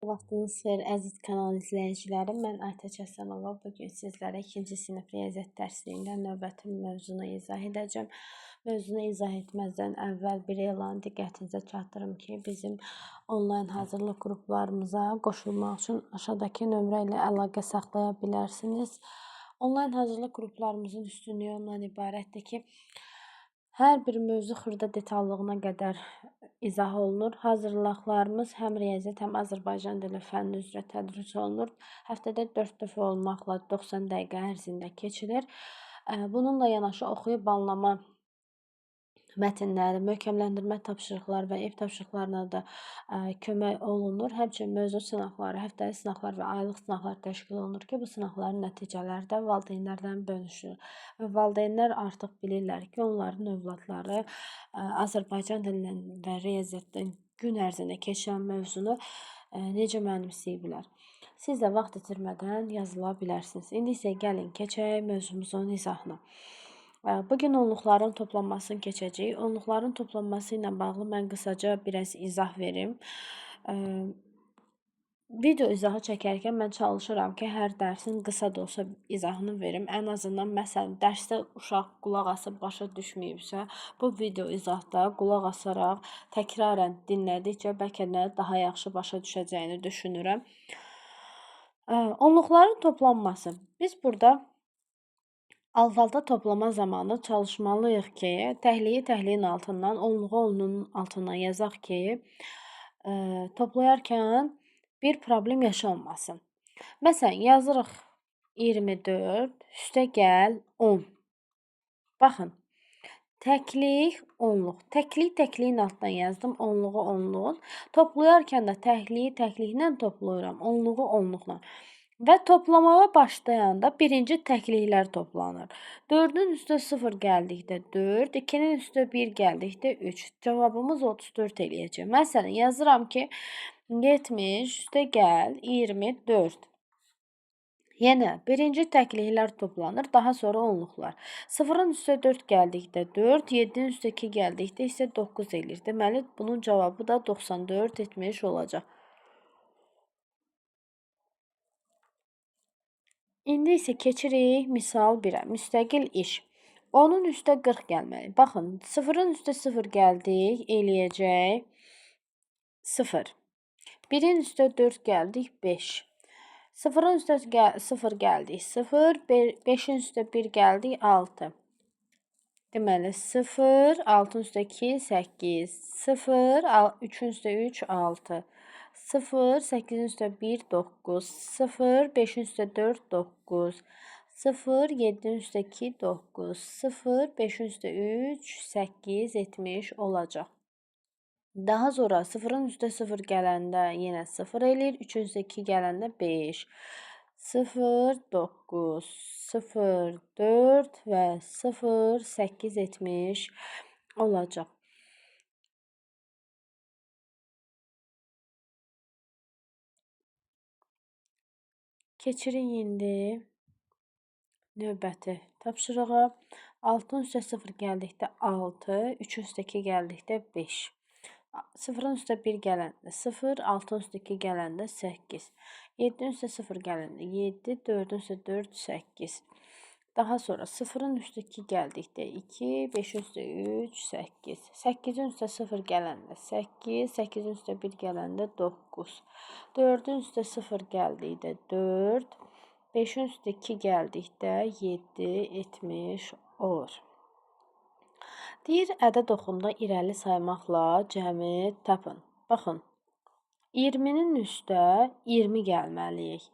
Vaxtınız xeyir, əziz kanal izləyicilərim. Mən Aytaç Həsənova. Bu gün sizlərə 2-ci sinif riyaziyyat dərsliyində növbəti mövzunu izah edəcəm. Mövzunu izah etməzdən əvvəl bir elan diqqətinizə çatdırım ki, bizim onlayn hazırlıq qruplarımıza qoşulmaq üçün aşağıdakı nömrə ilə əlaqə saxlaya bilərsiniz. Onlayn hazırlıq qruplarımızın üstünlüyü ondan ibarətdir ki, hər bir mövzu xırda detallığına qədər izah olunur. Hazırlıqlarımız həm riyaziyyat, həm Azərbaycan dili fənni üzrə tədris olunur. Həftədə 4 dəfə olmaqla 90 dəqiqə ərzində keçilir. Bununla yanaşı oxuyub anlama mətnləri, möhkəmləndirmə tapşırıqları və ev tapşırıqlarına da kömək olunur. Həmçinin mövzu sınaqları, həftəlik sınaqlar və aylıq sınaqlar təşkil olunur ki, bu sınaqların nəticələri də valideynlərdən bölüşülür. Və valideynlər artıq bilirlər ki, onların övladları Azərbaycan dilindən və riyaziyyatdan gün ərzində keçirilən mövzunu necə mənimsəyiblər. Siz də vaxt itirmədən yazıla bilərsiniz. İndi isə gəlin keçək mövzumuzun izahına. Bugün onluqların toplanmasını keçəcəyik. Onluqların toplanması ilə bağlı mən qısaca biraz izah verim. Video izahı çəkərkən mən çalışıram ki, hər dərsin qısa da olsa izahını verim. Ən azından məsələn dərsdə uşaq qulaq asıb başa düşməyibsə, bu video izahda qulaq asaraq təkrarən dinlədikcə bəlkə də daha yaxşı başa düşəcəyini düşünürəm. Onluqların toplanması. Biz burada alt-alta toplama zamanı çalışmalıyıq ki, təkliyi təkliyin altından, onluğu onluğun altından yazaq ki, toplayarkən bir problem yaşanmasın. Məsələn, yazırıq 24, üstə gəl 10. Baxın, təklik, onluq. Təklik təkliyin altından yazdım, onluğu onluğun. Toplayarkən də təkliyi təkliklə toplayıram, onluğu onluqla. Və toplamağa başlayanda birinci təkliklər toplanır. 4-ün üstə 0 gəldikdə 4, 2-nin üstə 1 gəldikdə 3. Cavabımız 34 eləyəcək. Məsələn, yazıram ki, 70 üstə gəl 24. Yenə birinci təkliklər toplanır, daha sonra onluqlar. 0-ın üstə 4 gəldikdə 4, 7-nin üstə 2 gəldikdə isə 9 eləyir. Deməli, bunun cavabı da 94 etmiş olacaq. İndi isə keçirik misal 1-ə. Müstəqil iş. 10-un üstə 40 gəlməli. Baxın, 0-ın üstə 0 gəldik, eləyəcək 0. 1-in üstə 4 gəldik, 5. 0-ın üstə 0 gəldik, 0. 5-in üstə 1 gəldik, 6. Deməli, 0, 6-ın üstə 2, 8. 0, 3-ün üstə 3, 6. 0, 8-in üstə 1, 9, 0, 5-in üstə 4, 9, 0, 7-in üstə 2, 9, 0, 5-in üstə 3, 8 etmiş olacaq. Daha sonra 0-ın üstə 0 gələndə yenə 0 eləyir, 3-ün üstə 2 gələndə 5, 0, 9, 0, 4 və 0, 8 etmiş olacaq. Keçirik indi növbəti tapşırığa. 6-ın üstə 0 gəldikdə 6, 3-ün üstə 2 gəldikdə 5. 0-ın üstə 1 gələndə 0, 6-ın üstə 2 gələndə 8. 7-nin üstə 0 gələndə 7, 4-ün üstə 4, 8. Daha sonra 0-ın üstə 2 gəldikdə 2, 5-in üstə 3, 8. 8-in üstə 0 gələndə 8, 8-in üstə 1 gələndə 9. 4-ün üstə 0 gəldikdə 4, 5-in üstə 2 gəldikdə 7 etmiş olur. Deyir, ədəd oxunda irəli saymaqla cəmi tapın. Baxın, 20-nin üstə 20 gəlməliyik.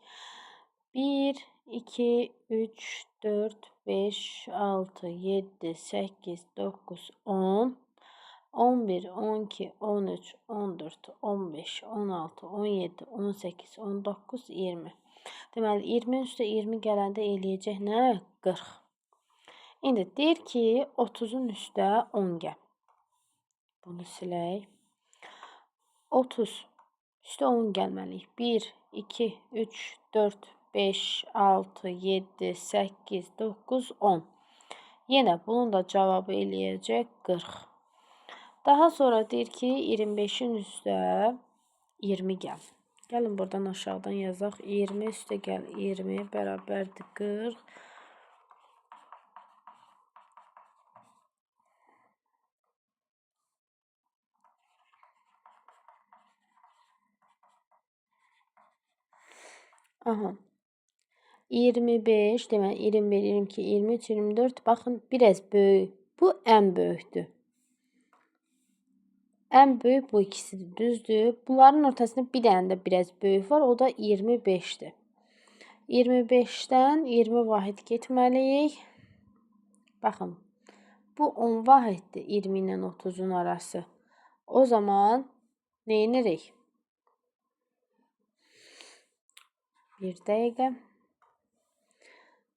1, 2, 3, 4, 5, 6, 7, 8, 9, 10, 11, 12, 13, 14, 15, 16, 17, 18, 19, 20. Deməli, 20-nin üstə 20 gələndə eləyəcək nə? 40. İndi deyir ki, 30-un üstə 10 gəl. Bunu silək. 30 üstə 10 gəlməliyik. 1, 2, 3, 4, 5, 6, 7, 8, 9, 10. Yenə bunun da cavabı eləyəcək 40. Daha sonra deyir ki, 25-in üstə 20 gəl. Gəlin buradan aşağıdan yazaq. 20 üstə gəl 20 bərabərdir 40. Aha. 25, deməli 21, 22, 23, 24. Baxın, biraz böyük. Bu ən böyükdür. Ən böyük bu ikisidir, düzdür. Bunların ortasında bir dənə də biraz böyük var, o da 25-dir. 25-dən 20 vahid getməliyik. Baxın, bu 10 vahiddir 20 ilə 30-un arası. O zaman nə edirik? Bir dəqiqə.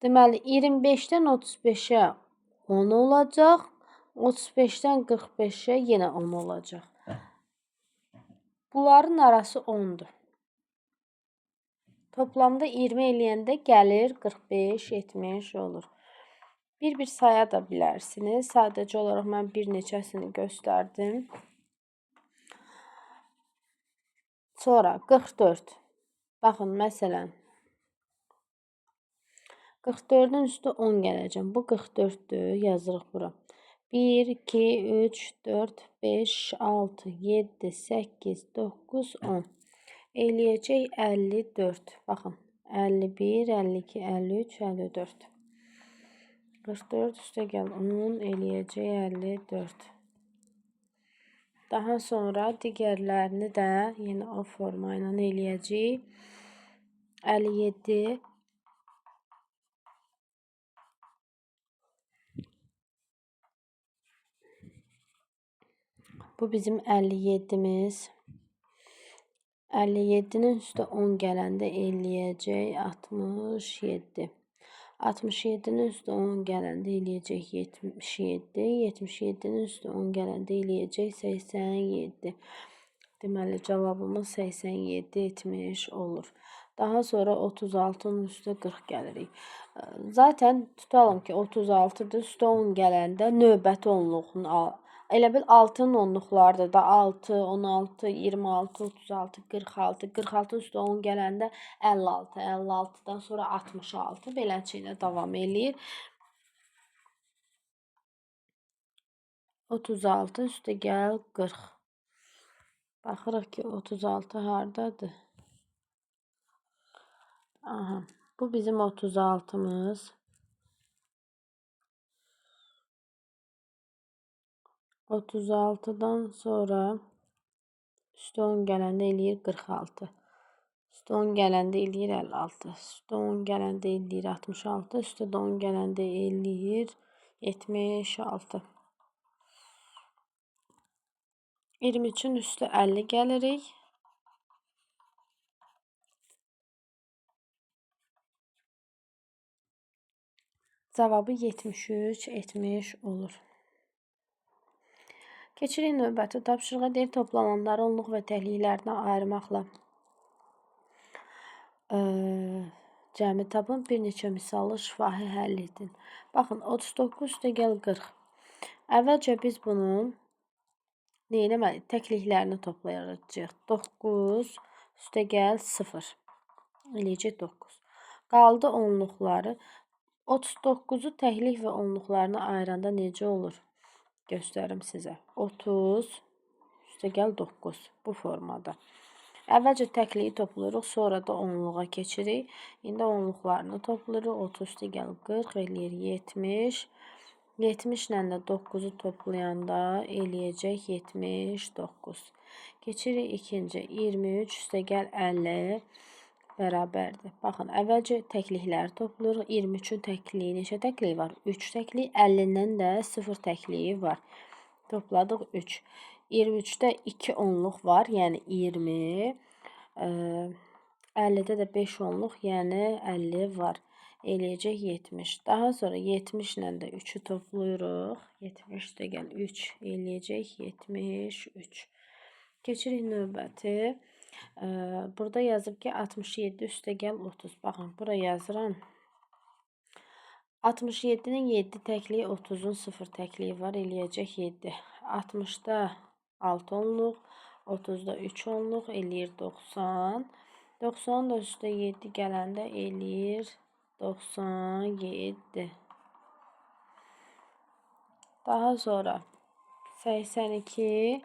Deməli, 25-dən 35-ə 10 olacaq. 35-dən 45-ə yenə 10 olacaq. Bunların arası 10-dur. Toplamda 20 eləyəndə gəlir 45, 70 olur. Bir-bir saya da bilərsiniz. Sadəcə olaraq mən bir neçəsini göstərdim. Sonra 44. Baxın, məsələn, 44-ün üstü 10 gələcəm. Bu 44-dür. Yazırıq bura. 1, 2, 3, 4, 5, 6, 7, 8, 9, 10. Eləyəcək 54. Baxın, 51, 52, 53, 54. 44 üstə gəl 10, eləyəcək 54. Daha sonra digərlərini də yenə o forma ilə eləyəcəyik. 57. Bu bizim 57-miz. 57-nin üstə 10 gələndə eləyəcək 67. 67-nin üstə 10 gələndə eləyəcək 77. 77-nin üstə 10 gələndə eləyəcək 87. Deməli, cavabımız 87 etmiş olur. Daha sonra 36-nın üstə 40 gəlirik. Zaten tutalım ki, 36-dır. Üstə 10 gələndə növbəti onluğun elə bil 6-nın onluqlarıdır da 6, 16, 26, 36, 46, 46 üstə 10 gələndə 56, 56-dan sonra 66 beləncə ilə davam eləyir. 36 üstə gəl 40. Baxırıq ki, 36 hardadır? Aha, bu bizim 36-mız. 36-dan sonra üstə 10 gələndə eləyir 46. Üstə 10 gələndə eləyir 56. Üstə 10 gələndə eləyir 66. Üstə də 10 gələndə eləyir 76. 23-ün üstə 50 gəlirik. Cavabı 73 etmiş olur. Keçirik növbəti tapşırığa. Deyir, toplananları onluq və təkliklərinə ayırmaqla cəmi tapın. Bir neçə misalı şifahi həll edin. Baxın, 39 üstə gəl 40. Əvvəlcə biz bunun nə etməliyik? Təkliklərini toplayacağıq. 9 üstə gəl 0. Eləyəcək 9. Qaldı onluqları. 39-u təklik və onluqlarını ayıranda necə olur? Göstərim sizə. 30 üstə gəl 9 bu formada. Əvvəlcə təkliyi toplayırıq, sonra da onluğa keçirik. İndi onluqlarını toplayırıq. 30 üstə gəl 40 eləyir 70. 70 ilə də 9-u toplayanda eləyəcək 79. Keçirik ikinci. 23 üstə gəl 50 bərabərdir. Baxın, əvvəlcə təklikləri toplayırıq. 23-ün təkliyi neçə təkliyi var? 3 təkliyi, 50-dən də 0 təkliyi var. Topladıq 3. 23-də 2 onluq var, yəni 20. 50-də də 5 onluq, yəni 50 var. Eləyəcək 70. Daha sonra 70 ilə də 3-ü toplayırıq. 70 də gəl 3 eləyəcək 73. Keçirik növbəti. Burada yazıb ki, 67 üstə gəl 30. Baxın, bura yazıram. 67-nin 7 təkliyi, 30-un 0 təkliyi var, eləyəcək 7. 60-da 6 onluq, 30-da 3 onluq, eləyir 90. 90 da üstə 7 gələndə eləyir 97. Daha sonra 82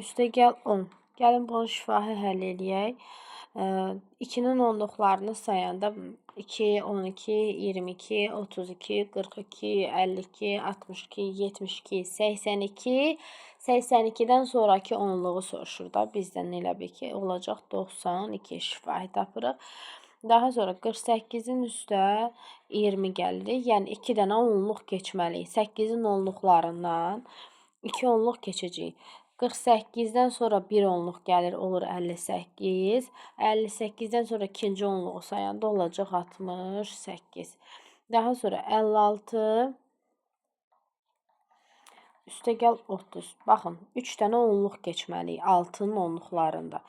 üstə gəl 10. Gəlin bunu şifahi həll eləyək. 2-nin onluqlarını sayanda 2, 12, 22, 32, 42, 52, 62, 72, 82. 82-dən sonraki onluğu soruşur da bizdən, elə bil ki, olacaq 92 şifahi tapırıq. Daha sonra 48-in üstə 20 gəlirik. Yəni 2 dənə onluq keçməliyik. 8-in onluqlarından 2 onluq keçəcəyik. 48-dən sonra 1 onluq gəlir, olur 58. 58-dən sonra ikinci onluğu sayanda olacaq 68. Daha sonra 56 üstə gəl 30. Baxın, 3 dənə onluq keçməliyik 6-nın onluqlarında.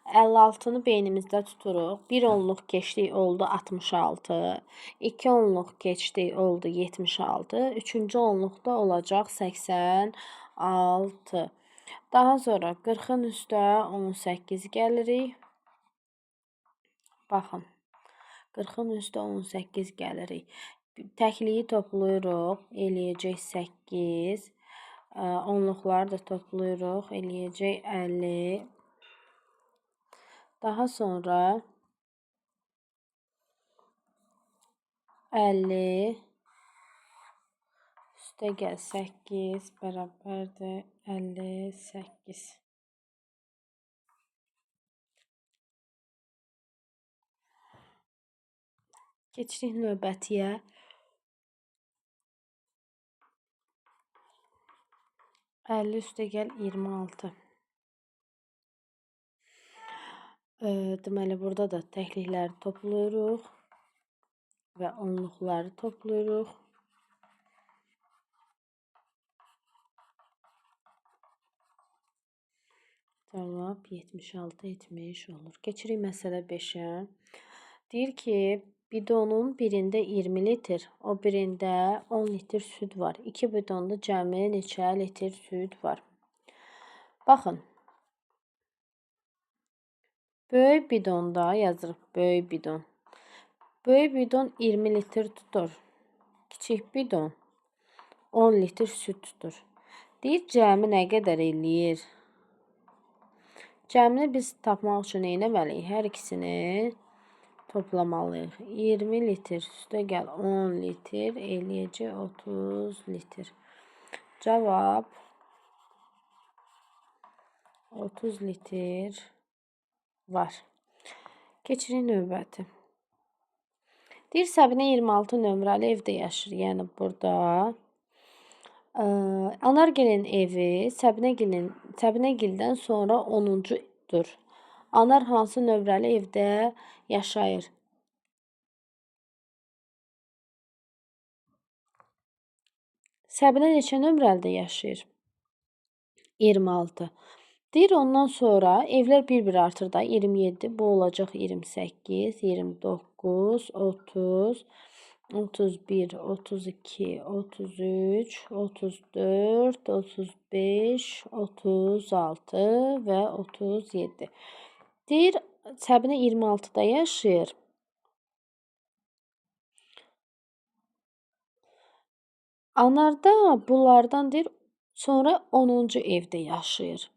56-nı beynimizdə tuturuq. 1 onluq keçdik, oldu 66. 2 onluq keçdik, oldu 76. 3-cü onluqda olacaq 86. Daha sonra 40-ın üstə 18 gəlirik. Baxın, 40-ın üstə 18 gəlirik. Təkliyi toplayırıq, eləyəcək 8. Onluqları da toplayırıq, eləyəcək 50. Daha sonra 50 üstə gəl 8 bərabərdir 58. Keçirik növbətiyə. 50 üstə gəl 26. Deməli, burada da təklikləri toplayırıq və onluqları toplayırıq. Cavab 76 etmiş olur. Keçirik məsələ 5-ə. Deyir ki, bidonun birində 20 litr, o birində 10 litr süd var. 2 bidonda cəmi neçə litr süd var? Baxın, böyük bidonda yazırıq, böyük bidon. Böyük bidon 20 litr tutur. Kiçik bidon 10 litr süd tutur. Deyir, cəmi nə qədər eləyir? Cəmini biz tapmaq üçün nə etməliyik? Hər ikisini toplamalıyıq. 20 litr üstə gəl 10 litr eləyəcək 30 litr. Cavab 30 litr var. Keçirik növbəti. Deyir, Səbinə 26 nömrəli evdə yaşayır. Yəni burada Anargilin evi Səbinəgildən sonra 10-cudur. Anar hansı nömrəli evdə yaşayır? Səbinə neçə nömrəlidə yaşayır? 26. Deyir, ondan sonra evlər bir-bir artır da. 27, bu olacaq 28, 29, 30, 31, 32, 33, 34, 35, 36 və 37. Deyir, Səbinə 26-da yaşayır. Anar da bunlardan deyir, sonra 10-cu evdə yaşayır.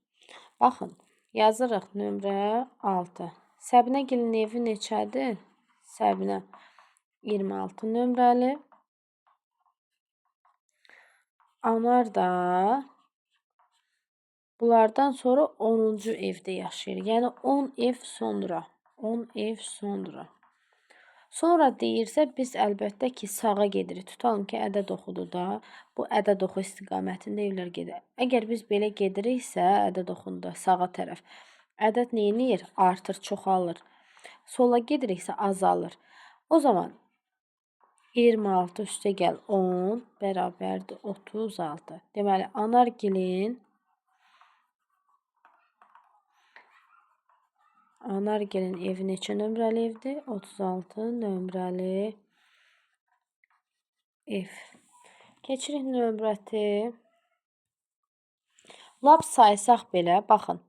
Baxın, yazırıq nömrə 6. Səbinəgilin evi neçədir? Səbinə 26 nömrəli. Anar da bunlardan sonra 10-cu evdə yaşayır. Yəni 10 ev sonra. 10 ev sonra. Sonra deyirsə, biz əlbəttə ki, sağa gedirik. Tutalım ki, ədəd oxudur da. Bu ədəd oxu istiqamətində evlər gedir. Əgər biz belə gediriksə, ədəd oxunda sağa tərəf, ədəd nə eləyir? Artır, çoxalır. Sola gediriksə, azalır. O zaman 26 üstə gəl 10 bərabərdir 36. Deməli, Anargilin evi neçə nömrəli evdir? 36 nömrəli ev. Keçirik nömrəti. Lap saysaq belə, baxın.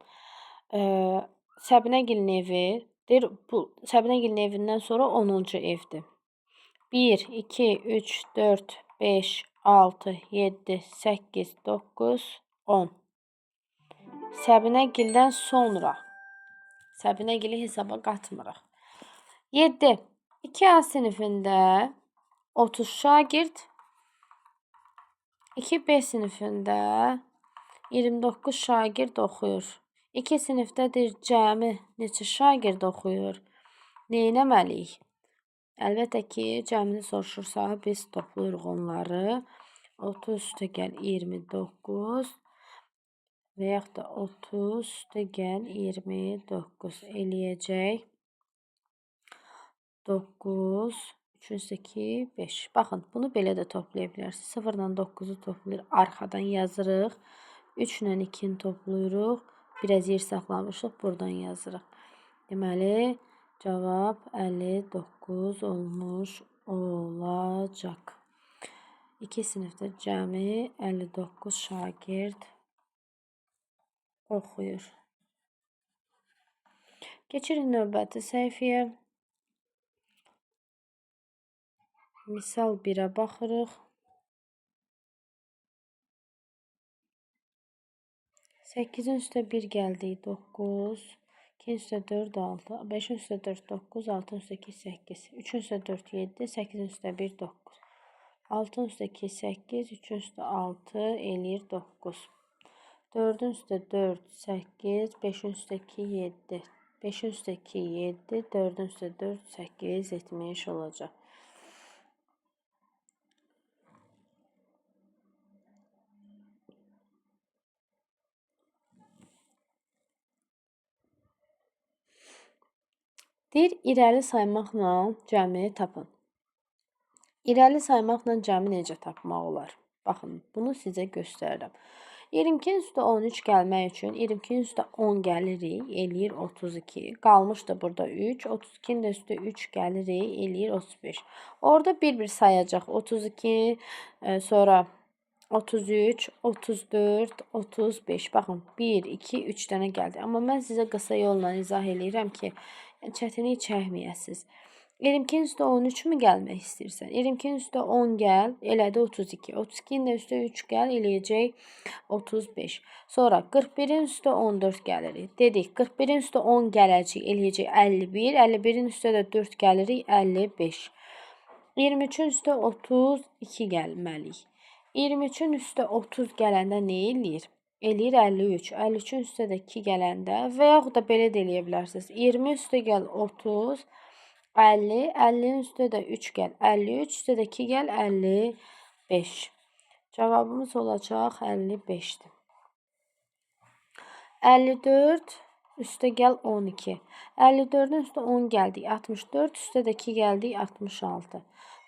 Səbinəgilin evi Deyir, bu Səbinəgilin evindən sonra 10-cu evdir. 1, 2, 3, 4, 5, 6, 7, 8, 9, 10. Səbinəgildən sonra. Səbinəgili hesaba qatmırıq. 7. 2A sinifində 30 şagird, 2B sinifində 29 şagird oxuyur. 2 sinifdə deyir, cəmi neçə şagird oxuyur? Neynəməliyik? Əlbəttə ki, cəmini soruşursa, biz toplayırıq onları. 30 üstə gəl 29 və yaxud da 30 üstə gəl 29 eləyəcək. 9, 3 üstə 2, 5. Baxın, bunu belə də toplaya bilərsiniz. 0 ilə 9-u toplayır, arxadan yazırıq. 3 ilə 2-ni toplayırıq. Biraz yer saxlamışıq, buradan yazırıq. Deməli, cavab 59 olmuş olacaq. 2 sinifdə cəmi 59 şagird oxuyur. Keçirik növbəti səhifəyə. Misal 1-ə baxırıq. 8-in üstə 1 gəldik, 9, 2-in üstə 4, 6, 5-in üstə 4, 9, 6-ın üstə 2, 8, 3-ün üstə 4, 7, 8-in üstə 1, 9, 6-ın üstə 2, 8, 3-ün üstə 6 eləyir 9, 4-ün üstə 4, 8, 5-in üstə 2, 7, 5-in üstə 2, 7, 4-ün üstə 4, 8 etmiş olacaq. Deyir, irəli saymaqla cəmi tapın. İrəli saymaqla cəmi necə tapmaq olar? Baxın, bunu sizə göstərirəm. 22-nin üstə 13 gəlmək üçün 22-nin üstə 10 gəlirik, eləyir 32. Qalmışdı burada 3. 32-nin də üstə 3 gəlirik, eləyir 35. Orada bir-bir sayacaq. 32, sonra 33, 34, 35. Baxın, 1, 2, 3 dənə gəldi. Amma mən sizə qısa yolla izah eləyirəm ki, çətinlik çəkməyəsiniz. 22-nin üstə 13 mü gəlmək istəyirsən? 22-nin üstə 10 gəl, elədi 32. 32-nin də üstə 3 gəl, eləyəcək 35. Sonra 41-in üstə 14 gəlirik. Dedik, 41-in üstə 10 gələcək, eləyəcək 51. 51-in üstə də 4 gəlirik, 55. 23-ün üstə 32 gəlməliyik. 23-ün üstə 30 gələndə nə eləyir? Eləyir 53. 53-ün üstə də 2 gələndə və yaxud da belə də eləyə bilərsiniz. 20 üstə gəl 30, 50, 50-nin üstə də 3 gəl 53, üstə də 2 gəl 55. Cavabımız olacaq 55-dir. 54 üstə gəl 12. 54-ün üstə 10 gəldik 64, üstə də 2 gəldik 66.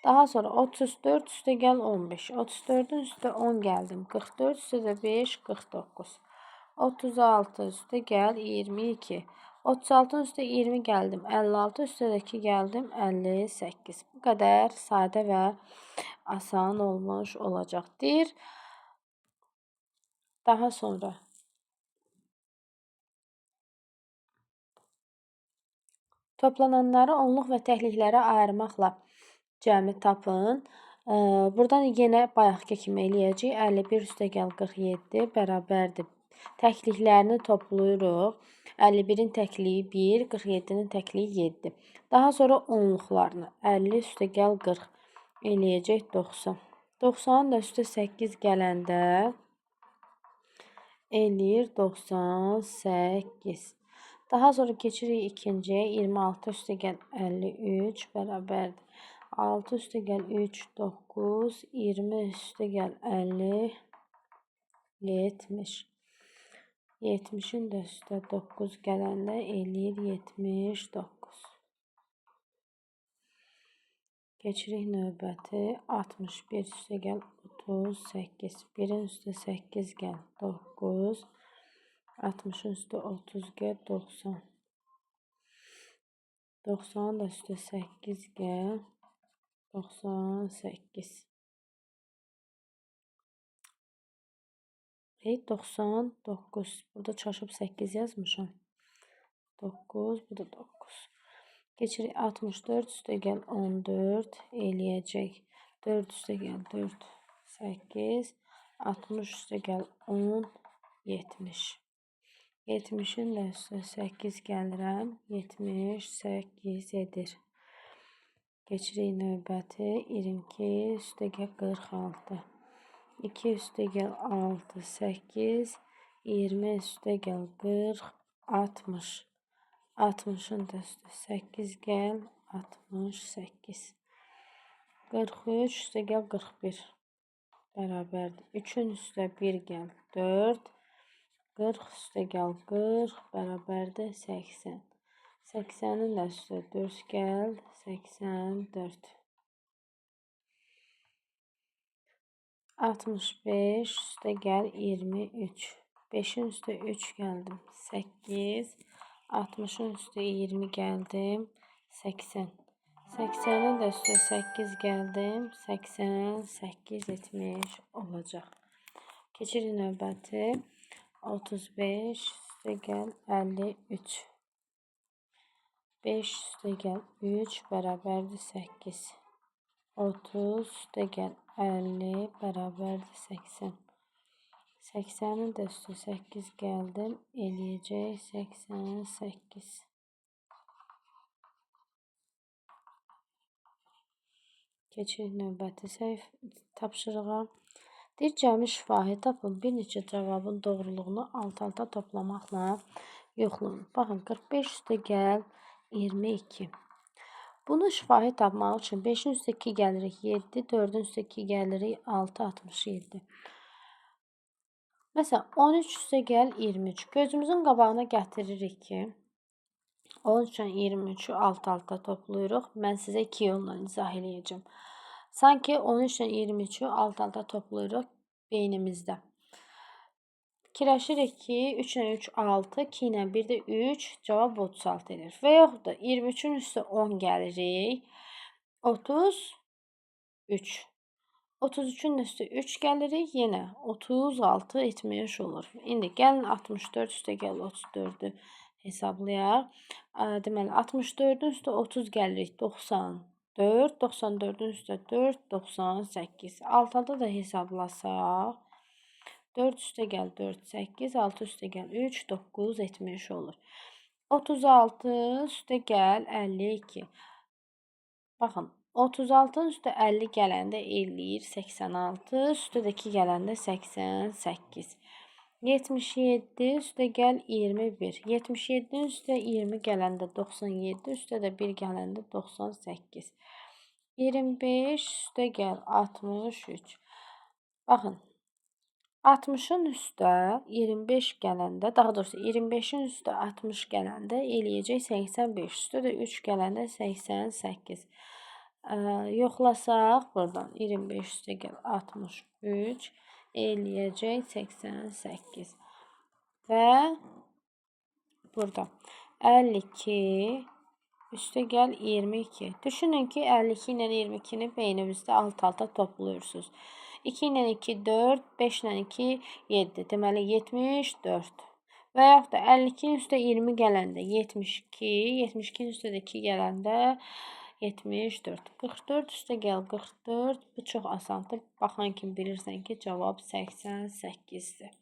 Daha sonra 34 üstə gəl 15. 34-ün üstə 10 gəldim 44, üstə də 5 49. 36 üstə gəl 22. 36-ın üstə 20 gəldim 56, üstə də 2 gəldim 58. Bu qədər sadə və asan olmuş olacaqdır. Daha sonra toplananları onluq və təkliklərə ayırmaqla cəmi tapın. Buradan yenə bayaqki kimi eləyəcəyik. 51 üstə gəl 47 bərabərdir. Təkliklərini toplayırıq. 51-in təkliyi 1, 47-nin təkliyi 7. Daha sonra onluqlarını 50 üstə gəl 40 eləyəcək 90. 90-ın da üstə 8 gələndə eləyir 98. Daha sonra keçirik ikinciyə. 26 üstə gəl 53 bərabərdir. 6 üstə gəl 3, 9, 20 üstə gəl 50, 70. 70-in də üstə 9 gələndə eləyir 79. Keçirik növbəti. 61 üstə gəl 38. 1-in üstə 8 gəl 9. 60-ın üstə 30 gəl 90. 90-ın da üstə 8 gəl 98. Hey, 99. Burada çaşıb 8 yazmışam. 9, bu da 9. Keçirik 64 üstə gəl 14 eləyəcək. 4 üstə gəl 4, 8. 60 üstə gəl 10, 70. 70-in də üstə 8 gəlirəm. 78 edir. Keçirik növbəti 22 üstə gəl 46. 2 üstə gəl 6, 8. 20 üstə gəl 40, 60. 60-ın da üstə 8 gəl, 68. 43 üstə gəl 41 bərabərdir. 3-ün üstə 1 gəl, 4. 40 üstə gəl 40 bərabərdir 80. 80-in də üstə 4 gəl, 84. 65 üstə gəl 23. 5-in üstə 3 gəldim, 8. 60-ın üstə 20 gəldim, 80. 80-in də üstə 8 gəldim, 88 etmiş olacaq. Keçirik növbəti 35 üstə gəl 53. 5 üstə gəl 3 bərabərdir 8. 30 üstə gəl 50 bərabərdir 80. 80-in də üstə 8 gəldim, eləyəcək 88. Keçirik növbəti tapşırığa. Deyir, cəmi şifahi tapın, bir neçə cavabın doğruluğunu alt-alta toplamaqla yoxlayın. Baxın, 45 üstə gəl 22. Bunu şifahi tapmaq üçün 5-in üstə 2 gəlirik 7, 4-ün üstə 2 gəlirik 6, 67. Məsələn, 13 üstə gəl 23. Gözümüzün qabağına gətiririk ki, 13 ilə 23-ü alt-alta toplayırıq. Mən sizə iki yolla izah eləyəcəm. Sanki 13 ilə 23-ü alt-alta toplayırıq beynimizdə. Fikirləşirik ki, 3 ilə 3 6, 2 ilə 1 də 3, cavab 36 edir. Və yaxud da 23-ün üstə 10 gəlirik, 33. 33-ün üstə 3 gəlirik, yenə 36 etmiş olur. İndi gəlin 64 üstə gəl 34-ü hesablayaq. Deməli, 64-ün üstə 30 gəlirik, 94, 94-ün üstə 4, 98. Alt-alta da hesablasaq, 4 üstə gəl 4, 8, 6 üstə gəl 3, 9 etmiş olur. 36 üstə gəl 52. Baxın, 36-nın üstə 50 gələndə eləyir 86, üstə də 2 gələndə 88. 77 üstə gəl 21. 77-nin üstə 20 gələndə 97, üstə də 1 gələndə 98. 25 üstə gəl 63. Baxın, 60-ın üstə 25 gələndə, daha doğrusu 25-in üstə 60 gələndə eləyəcək 85, üstə də 3 gələndə 88. Yoxlasaq buradan 25 üstə gəl 63 eləyəcək 88. Və burada 52 üstə gəl 22. Düşünün ki, 52 ilə 22-ni beynimizdə alt-alta toplayırsınız. 2 ilə 2 4, 5 ilə 2 7. Deməli 74. Və yaxud da 52-nin üstə 20 gələndə 72, 72-nin üstə də 2 gələndə 74. 44 üstə gəl 44. Bu çox asandır. Baxan kimi bilirsən ki, cavab 88-dir.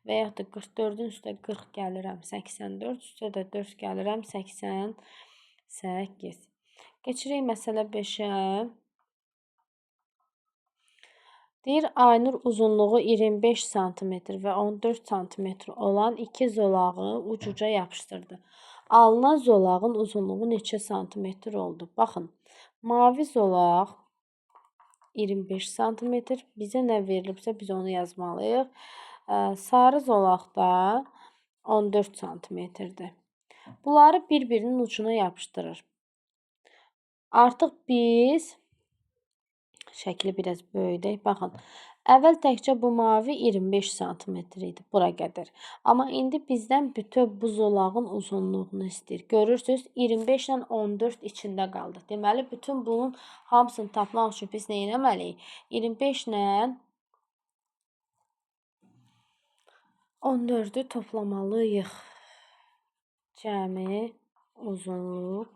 Və yaxud da 44-ün üstə 40 gəlirəm 84, üstə də 4 gəlirəm 88. Keçirik məsələ 5-ə. Deyir, Aynur uzunluğu 25 sm və 14 sm olan iki zolağı ucuca yapışdırdı. Alınan zolağın uzunluğu neçə santimetr oldu? Baxın, mavi zolaq 25 sm. Bizə nə verilibsə biz onu yazmalıyıq. Sarı zolaq da 14 santimetrdir. Bunları bir-birinin ucuna yapışdırır. Artıq biz şəkli biraz böyüdək. Baxın, əvvəl təkcə bu mavi 25 sm idi bura qədər. Amma indi bizdən bütöv bu zolağın uzunluğunu istəyir. Görürsünüz, 25 ilə 14 içində qaldı. Deməli, bütün bunun hamısını tapmaq üçün biz nə etməliyik? 25 ilə 14-ü toplamalıyıq. Cəmi uzunluq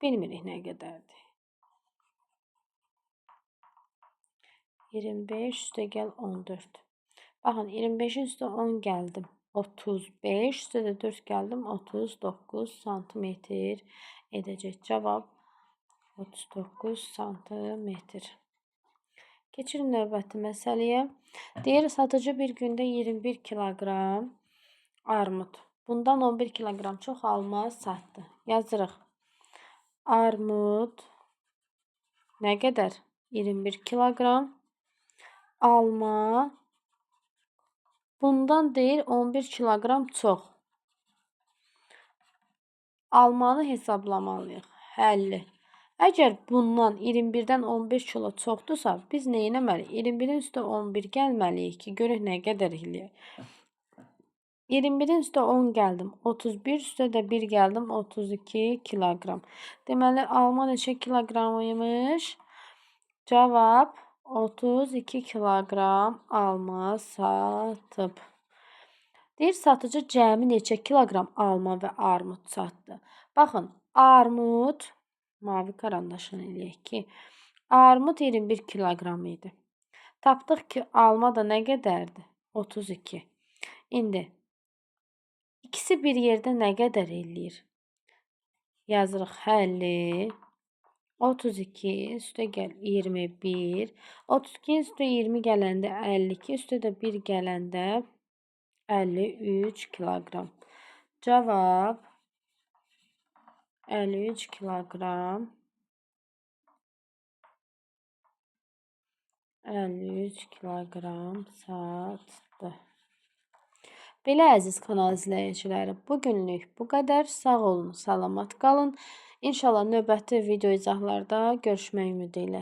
Bilmirik nə qədərdir. 25 üstə gəl 14. Baxın, 25-in üstə 10 gəldim. 35 üstə də 4 gəldim. 39 santimetr edəcək. Cavab 39 santimetr. Keçirik növbəti məsələyə. Deyir, satıcı bir gündə 21 kiloqram armud. Bundan 11 kiloqram çox alma satdı. Yazırıq. Armud nə qədər? 21 kiloqram. Alma bundan deyir 11 kiloqram çox. Almanı hesablamalıyıq. Həlli. Əgər bundan 21-dən 11 kilo çoxdursa, biz nə etməliyik? 21-in üstə 11 gəlməliyik ki, görək nə qədər eləyək. 21-in üstə 10 gəldim. 31 üstə də 1 gəldim. 32 kiloqram. Deməli, alma neçə kiloqram imiş? Cavab 32 kiloqram alma satıb. Deyir, satıcı cəmi neçə kiloqram alma və armud satdı? Baxın, armud, mavi karandaşını eləyək ki, armud 21 kiloqram idi. Tapdıq ki, alma da nə qədərdir? 32. İndi ikisi bir yerdə nə qədər eləyir? Yazırıq həlli. 32 üstə gəl 21. 32 üstə 20 gələndə 52, üstə də 1 gələndə 53 kiloqram. Cavab 53 kiloqram. 53 kiloqram satdı. Belə əziz kanal izləyiciləri, bugünlük bu qədər. Sağ olun, salamat qalın. İnşallah növbəti video izahlarda görüşmək ümidi ilə.